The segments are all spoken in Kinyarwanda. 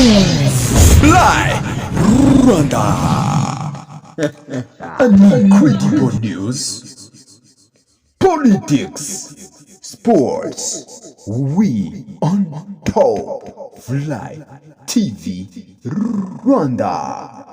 Fly Rwanda. An incredible news, politics, sports. We on top. Fly TV Rwanda.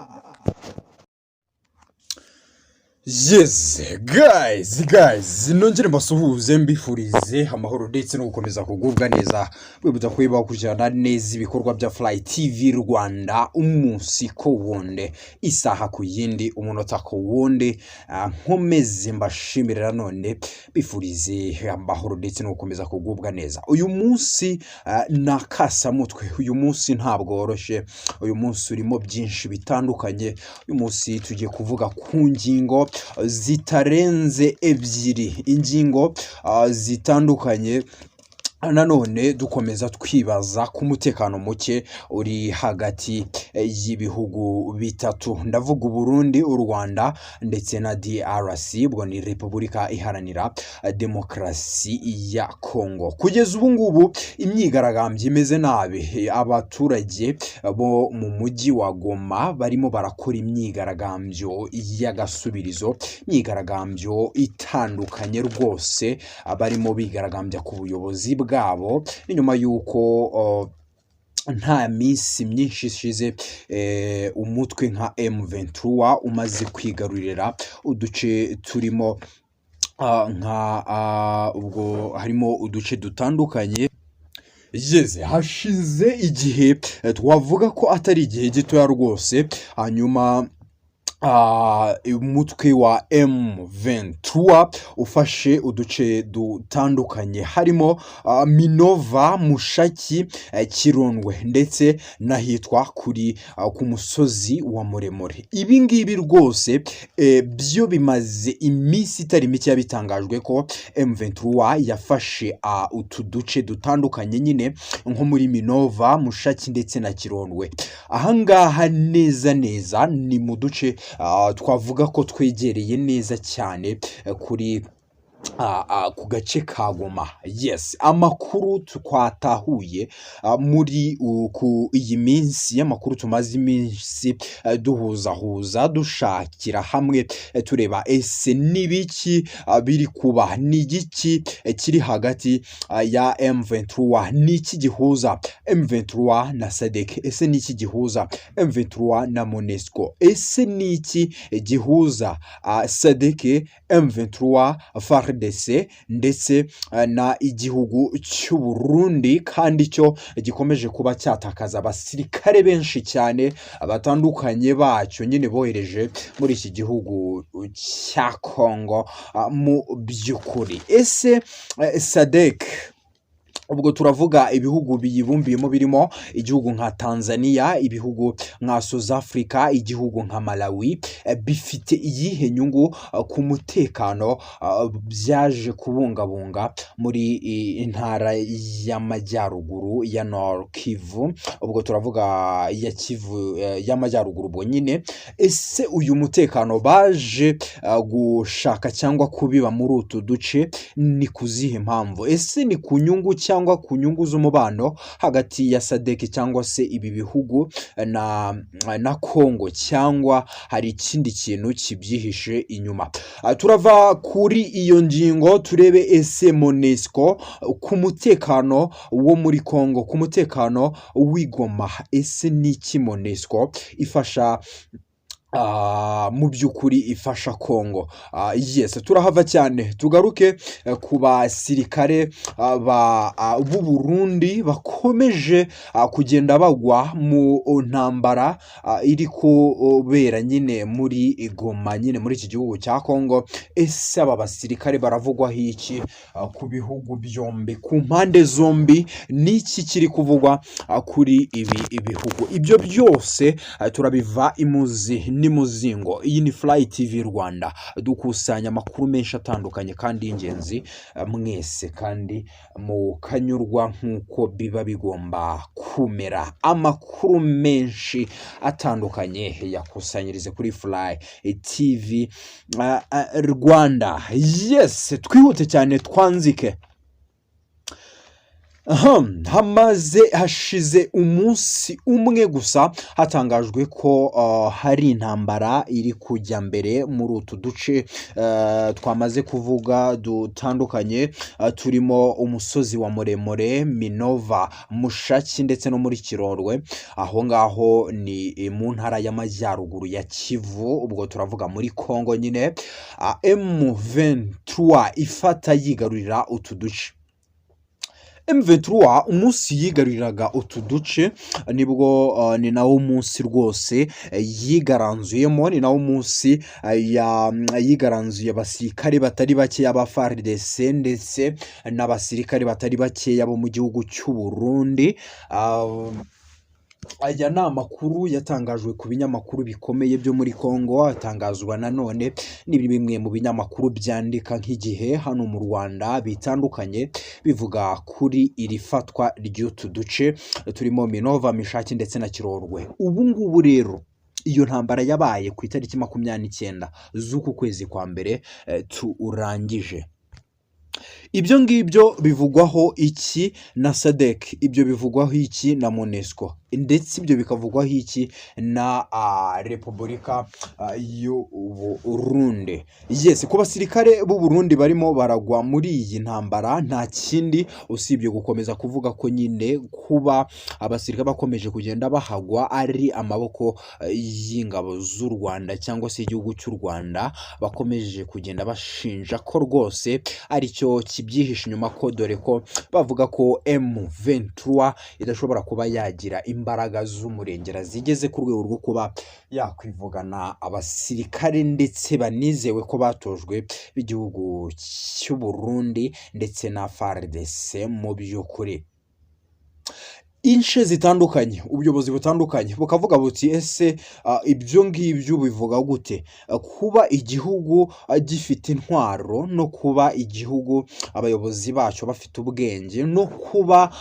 Yes, guys, guys, nongere mbasuhuze, mbifurize amahoro ndetse no gukomeza kugubwa neza, wibutsa ko bakurikirana neza ibikorwa bya Fly TV Rwanda umunsi ku wundi, isaha ku yindi, umunota ku wundi. Nkomeze mbashimire nanone, bifurize amahoro ndetse no gukomeza kugubwa neza. Uyu munsi ni akasamutwe, uyu munsi ntabwo woroshye, uyu munsi urimo byinshi bitandukanye. Uyu munsi tugiye kuvuga ku ngingo zitarenze ebyiri, ingingo zitandukanye. Nanone dukomeza twibaza ku mutekano muke uri hagati y'ibihugu bitatu, ndavuga Uburundi, u Rwanda ndetse na DRC, ubwo ni Repubulika Iharanira Demokarasi ya Kongo. Kugeza ubu ngubu imyigaragambyo imeze nabi, abaturage bo mu mujyi wa Goma barimo barakora imyigaragambyo y'agasubirizo, imyigaragambyo itandukanye rwose, barimo bigaragambya ku buyobozi bwabo. Ni nyuma y'uko nta minsi myinshi ishize umutwe nka M23 umaze kwigarurira uduce turimo nka ubwo harimo uduce dutandukanye. Yes, hashize igihe, twavuga ko atari igihe gitoya rwose, hanyuma umutwe wa M23 ufashe uduce dutandukanye harimo Minova, Mushaki, Kirondwe ndetse n'ahitwa kuri ku musozi wa Muremure. Ibi ngibi rwose byo bimaze iminsi itari mike bitangajwe ko M23 yafashe utu duce dutandukanye nyine nko muri Minova, Mushaki ndetse na Kirondwe. Ahangaha neza neza ni mu duce twavuga ko twegereye neza cyane kuri ku gace ka Goma. Yes, amakuru twatahuye muri ku iyi minsi y'amakuru tumaze iminsi duhuzahuza, dushakira hamwe, tureba ese n'ibiki biri kuba, ni igiki kiri hagati ya M23, ni iki gihuza M23 na SADC, ese ni iki gihuza M23 na MONUSCO, ese ni iki gihuza SADC, M23, FARDC ndetse na igihugu cy'u Burundi, kandi cyo gikomeje kuba cyatakaza abasirikare benshi cyane batandukanye bacyo nyine bohereje muri iki gihugu cya Kongo? Mu by'ukuri ese SADC, ubwo turavuga ibihugu biyibumbiyemo birimo igihugu nka Tanzania, ibihugu nka South Africa, igihugu nka Malawi, bifite iyihe nyungu ku mutekano byaje kubungabunga muri intara y'amajyaruguru ya Nord Kivu? Ubwo turavuga ya Kivu y'amajyaruguru. Ubwo nyine ese uyu mutekano baje gushaka cyangwa kubiba muri utu duce ni ku zihe mpamvu? Ese ni ku nyungu cyangwa ku nyungu z'umubano hagati ya SADC cyangwa se ibi bihugu na Kongo, cyangwa hari ikindi kintu kibyihishe inyuma? Turava kuri iyo ngingo turebe ese MONUSCO ku mutekano wo muri Kongo, ku mutekano w'i Goma, ese ni iki MONUSCO ifasha mu by'ukuri ifasha Kongo? Yes, turahava cyane tugaruke ku basirikare b'u Burundi bakomeje kugenda bagwa mu ntambara iri kubera nyine muri Goma, nyine muri iki gihugu cya Kongo. Ese aba basirikare baravugwaho iki ku bihugu byombi, ku mpande zombi? Ni iki kiri kuvugwa kuri ibi bihugu? Ibyo byose turabiva imuzi n'imuzingo. Iyi ni Fly TV Rwanda, dukusanya amakuru menshi atandukanye kandi y'ingenzi, mwese kandi mukanyurwa nk'uko biba bigomba kumera. Amakuru menshi atandukanye yakusanyirize kuri Fly TV Rwanda. Yes, twihute cyane twanzike. Hamaze hashize umunsi umwe gusa hatangajwe ko hari intambara iri kujya mbere muri utu duce twamaze kuvuga dutandukanye, turimo umusozi wa Muremure, Minova, Mushaki ndetse no muri Kirorwe. Aho ngaho ni mu ntara y'Amajyaruguru ya Kivu, ubwo turavuga muri Kongo nyine. M23 ifata yigarurira utu duce. M23 umunsi yigaruriraga utu duce nibwo ni nawo munsi rwose yigaranzuyemo, ni nawo munsi yigaranzuye abasirikare batari bakeya ba FARDC ndetse n'abasirikare batari bakeya bo mu gihugu cy'u Burundi. Aya ni amakuru yatangajwe ku binyamakuru bikomeye byo muri Congo, atangazwa nanone ni bimwe mu binyamakuru byandika nk'Igihe hano mu Rwanda bitandukanye, bivuga kuri iri fatwa ry'utu duce turimo Minova, Mishaki ndetse na Kirorwe. Ubu ngubu rero iyo ntambara yabaye ku itariki 29 z'uku kwezi kwa mbere turangije. Ibyo ngibyo bivugwaho iki na SADC? Ibyo bivugwaho iki na MONUSCO? Ndetse ibyo bikavugwaho iki na Repubulika y'Uburundi? Yes, ku basirikare b'u Burundi barimo baragwa muri iyi ntambara, nta kindi usibye gukomeza kuvuga ko nyine kuba abasirikare bakomeje kugenda bahagwa ari amaboko y'ingabo z'u Rwanda cyangwa se igihugu cy'u Rwanda, bakomeje kugenda bashinja ko rwose aricyo kibyihishe inyuma, ko dore ko bavuga ko M23 idashobora kuba yagira imbaraga z'umurengera zigeze ku rwego rwo kuba yakwivugana abasirikare ndetse banizewe ko batojwe b'igihugu cy'u Burundi ndetse na FARDC. Mu by'ukuri ince zitandukanye, ubuyobozi butandukanye bukavuga buti: "Ese ibyo ngibyo bivuga gute? Kuba igihugu gifite intwaro no kuba igihugu abayobozi bacyo bafite ubwenge no kuba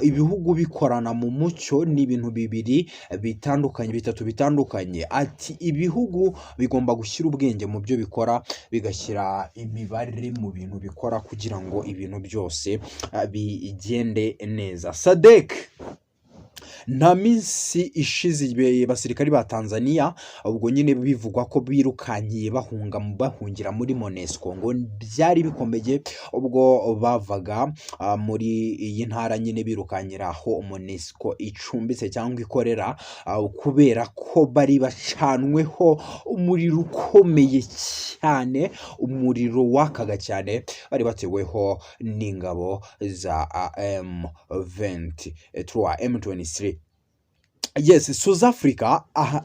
ibihugu bikorana mu mucyo ni ibintu bibiri bitandukanye, bitatu bitandukanye." Ati: "Ibihugu bigomba gushyira ubwenge mu byo bikora, bigashyira imibare mu bintu bikora kugira ngo ibintu byose bigende neza." SADC, nta minsi ishize abasirikari ba Tanzania ubwo nyine bivugwa ko birukankiye bahunga, bahungira muri MONUSCO, ngo byari bikomeye ubwo bavaga muri iyi ntara nyine birukankira aho MONUSCO icumbitse cyangwa ikorera, kubera ko bari bacanweho umuriro ukomeye cyane, umuriro wakaga cyane bari bateweho n'ingabo za M23 M23. Yes, South Africa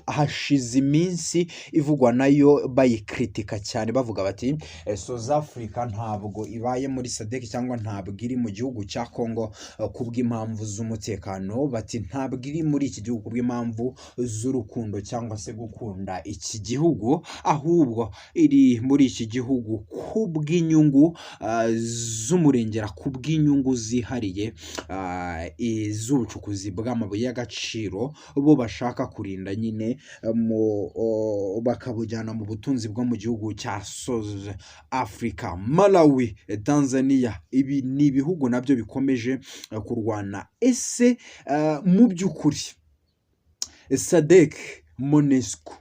hashize iminsi ivugwa nayo bayikritika cyane, bavuga bati South Africa ntabwo ibaye muri SADC cyangwa ntabwo iri mu gihugu cya Congo kubw'impamvu z'umutekano, bati ntabwo iri muri iki gihugu kubw'impamvu z'urukundo cyangwa se gukunda iki gihugu, ahubwo iri muri iki gihugu kubw'inyungu z'umurengera, kubw'inyungu zihariye z'ubucukuzi bw'amabuye y'agaciro bo bashaka kurinda nyine bakabujyana mu butunzi bwo mu gihugu cya South Africa. Malawi, Tanzania, ibi ni ibihugu nabyo bikomeje kurwana. Ese mu by'ukuri SADC, MONUSCO,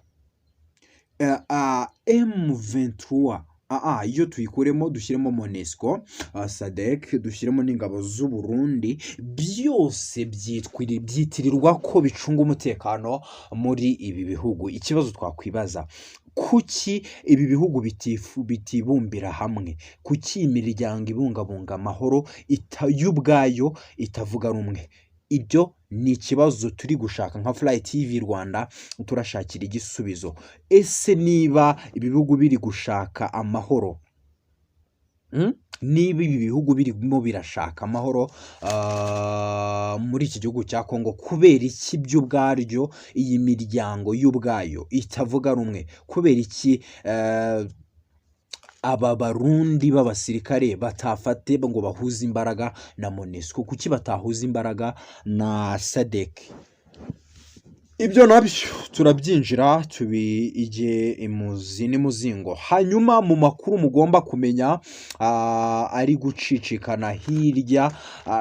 M23, iyo tuyikuremo dushyiremo MONUSCO, SADC, dushyiremo n'ingabo z'u Burundi, byose byitirirwa ko bicunga umutekano muri ibi bihugu. Ikibazo twakwibaza: kuki ibi bihugu bitibumbira hamwe? Kuki imiryango ibungabunga amahoro yo ubwayo itavuga rumwe? Ibyo ni ikibazo turi gushaka nka Fly TV Rwanda, turashakira igisubizo. Ese niba ibi bihugu biri gushaka amahoro, Niba ibi bihugu birimo birashaka amahoro muri iki gihugu cya Congo, kubera iki byo ubwaryo iyi miryango y'ubwayo itavuga rumwe? Kubera iki aba Barundi b'abasirikare batafate ngo bahuze imbaraga na MONUSCO? Kuki batahuza imbaraga na SADC? Ibyo nabyo turabyinjira, tubijye imuzi n'imuzingo. Hanyuma mu makuru mugomba kumenya ari gucicikana hirya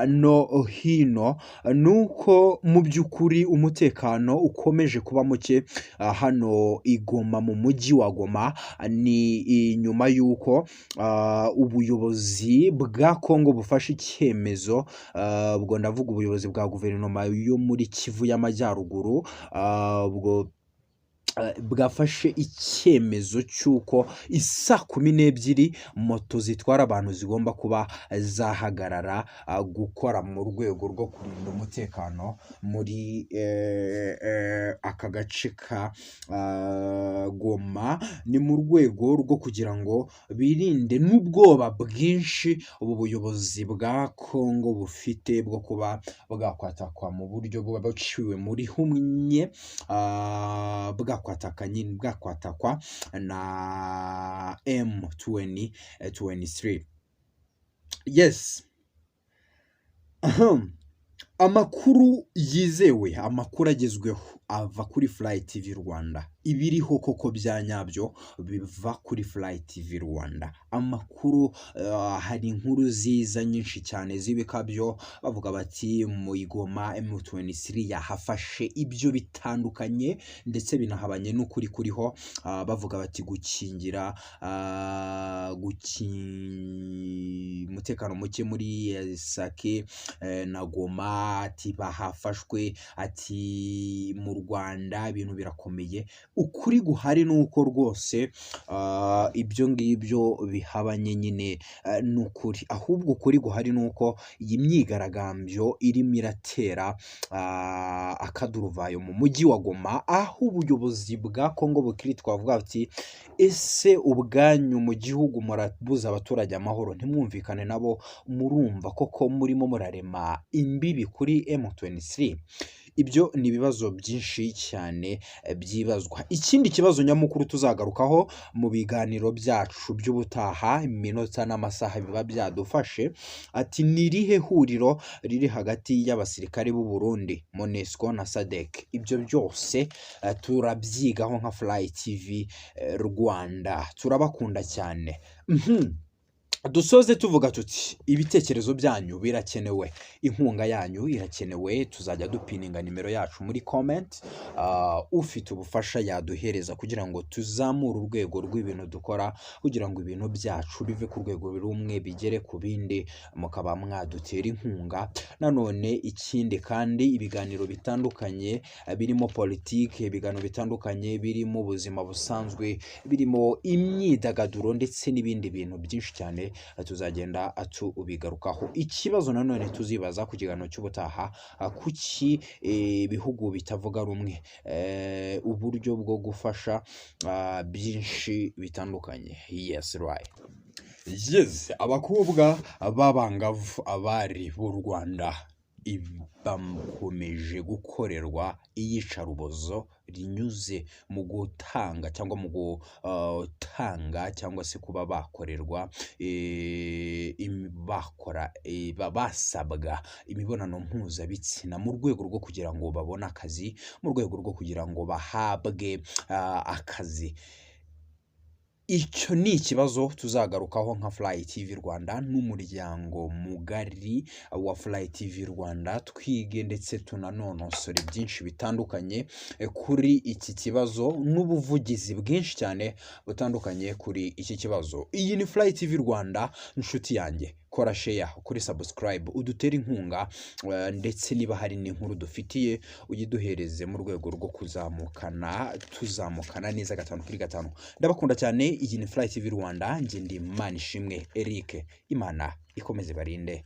no hino, ni uko mu by'ukuri umutekano ukomeje kuba muke hano i Goma, mu mujyi wa Goma. Ni nyuma y'uko ubuyobozi bwa Kongo bufashe icyemezo, ubwo ndavuga ubuyobozi bwa guverinoma yo muri Kivu y'Amajyaruguru, ubwo bwafashe icyemezo cy'uko isaa 12 moto zitwara abantu zigomba kuba zahagarara gukora, mu rwego rwo kurinda umutekano muri aka gace ka Goma. Ni mu rwego rwo kugira ngo birinde n'ubwoba bwinshi ubu buyobozi bwa Kongo bufite bwo kuba bwakwatakwa mu buryo buba buciwe muri humye, bwakwataka nyine, bwakwatakwa na M23. Yes. Ahem. Amakuru yizewe, amakuru agezweho ava kuri Fly TV Rwanda. Ibiriho koko bya nyabyo biva kuri Fly TV Rwanda. Amakuru, hari inkuru ziza nyinshi cyane z'ibikabyo, bavuga bati mu Igoma M23 yahafashe. Ibyo bitandukanye ndetse binahabanye n'ukuri kuriho. Bavuga bati gukingira umutekano muke muri Sake na Goma, ati bahafashwe, ati mu Rwanda ibintu birakomeye. Ukuri guhari ni uko rwose ibyo ngibyo bihabanye nyine n'ukuri. Ahubwo ukuri guhari ni uko iyi myigaragambyo irimo iratera akaduruvayo mu mujyi wa Goma, aho ubuyobozi bwa Kongo bukiri twavuga ati: "Ese ubwanyu mu gihugu murabuza abaturage amahoro, ntimwumvikane nabo? Murumva koko murimo murarema imbibi kuri M23?" Ibyo ni ibibazo byinshi cyane byibazwa. Ikindi kibazo nyamukuru tuzagarukaho mu biganiro byacu by'ubutaha, iminota n'amasaha biba byadufashe, ati ni irihe huriro riri hagati y'abasirikare b'u Burundi, MONUSCO na SADC? Ibyo byose turabyigaho nka Fly TV Rwanda. Turabakunda cyane. Dusoze tuvuga tuti ibitekerezo byanyu birakenewe, inkunga yanyu irakenewe. Tuzajya dupininga nimero yacu muri comment. Ufite ubufasha yaduhereza kugira ngo tuzamure urwego rw'ibintu dukora, kugira ngo ibintu byacu bive ku rwego rumwe bigere ku bindi, mukaba mwadutera inkunga. Nanone ikindi kandi, ibiganiro bitandukanye birimo politike, ibiganiro bitandukanye birimo ubuzima busanzwe, birimo imyidagaduro ndetse n'ibindi bintu byinshi cyane, tuzagenda tubigarukaho. Ikibazo nanone tuzibaza ku kiganiro cy'ubutaha: kuki ibihugu bitavuga rumwe, uburyo bwo gufasha byinshi bitandukanye? Yes, right. Yes, abakobwa b'abangavu, abari b'u Rwanda bakomeje gukorerwa iyicarubozo rinyuze mu gutanga cyangwa mu gutanga cyangwa se kuba bakorerwa bakora basabwa imibonano mpuzabitsina mu rwego rwo kugira ngo babone akazi, mu rwego rwo kugira ngo bahabwe akazi. Icyo ni ikibazo tuzagarukaho nka Fly TV Rwanda n'umuryango mugari wa Fly TV Rwanda, twige ndetse tunanonosore byinshi bitandukanye kuri iki kibazo n'ubuvugizi bwinshi cyane butandukanye kuri iki kibazo. Iyi ni Fly TV Rwanda, inshuti yanjye, kora share, kuri subscribe, udutere inkunga, ndetse niba hari n'inkuru dufitiye uyiduhereze mu rwego rwo kuzamukana, tuzamukana neza gatanu kuri gatanu. Ndabakunda cyane. Iyi ni Fly TV Rwanda, njye ndi Manishimwe Eric. Imana ikomeze barinde.